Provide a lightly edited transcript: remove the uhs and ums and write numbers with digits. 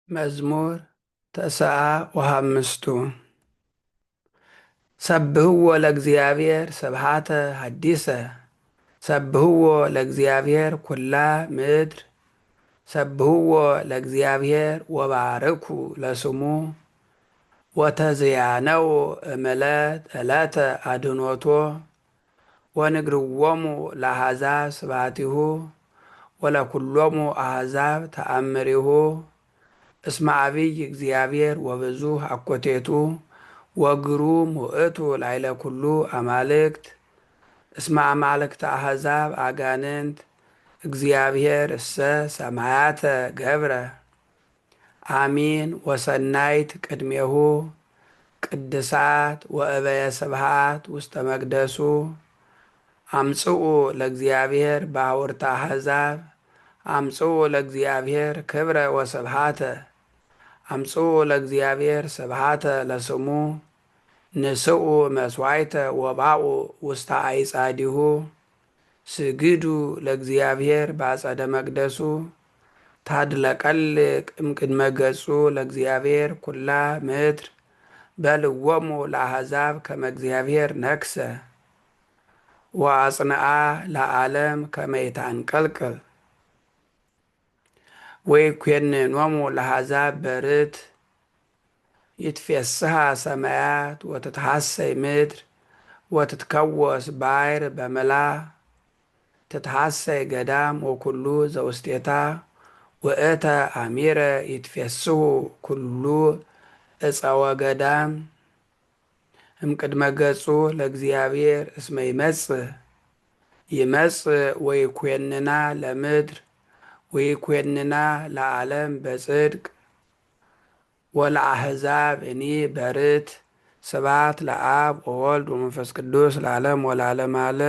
መዝሙር 95። ሰብህዎ ለእግዚአብሔር ስብሐተ ሐዲሰ፣ ሰብህዎ ለእግዚአብሔር ኩላ ምድር። ሰብህዎ ለእግዚአብሔር ወባርኩ ለስሙ፣ ወተዝያነው እምዕለት ዕለተ አድኅኖቶ። ወንግርዎሙ ለአሕዛብ ስብሐቲሁ፣ ወለኵሎሙ አሕዛብ ተአምሪሁ። እስመ ዐቢይ እግዚአብሔር ወብዙኅ አኮቴቱ፣ ወግሩም ውእቱ ላዕለ ኩሉ አማልክት። እስመ አማልክተ አሕዛብ አጋንንት፣ እግዚአብሔር እሰ ሰማያተ ገብረ። አሚን ወሰናይት ቅድሜሁ፣ ቅድሳት ወእበየ ስብሐት ውስተ መቅደሱ። አምጽኡ ለእግዚአብሔር ባሕውርተ አሕዛብ፣ አምጽኡ ለእግዚአብሔር ክብረ ወስብሐተ። አምጽኡ ለእግዚአብሔር ስብሐተ ለስሙ፣ ንስኡ መሥዋዕተ ወባኡ ውስተ አዕጻዲሁ። ስግዱ ለእግዚአብሔር በአጸደ መቅደሱ፣ ታድለቀልቅ እምቅድመ ገጹ ለእግዚአብሔር ኩላ ምድር። በልዎሙ ለአሕዛብ ከመ እግዚአብሔር ነግሠ፣ ወአጽንዓ ለዓለም ከመ ይታንቀልቅል። ወይኰንኖሙ ለአሕዛብ በርት፣ ይትፌስሐ ሰማያት ወትትሐሰይ ምድር፣ ወትትከወስ ባሕር በመላ። ትትሐሰይ ገዳም ወኩሉ ዘውስቴታ፣ ውእተ አሚረ ይትፌስሑ ኩሉ ዕፀወ ገዳም። እምቅድመ ገጹ ለእግዚአብሔር እስመ ይመጽእ፣ ይመጽእ ወይኰንና ለምድር፣ ወይኰንና ለዓለም በጽድቅ፣ ወለአሕዛብ እኒ በርት። ስብሐት ለአብ ወወልድ ወመንፈስ ቅዱስ ለዓለም ወለዓለመ ዓለም።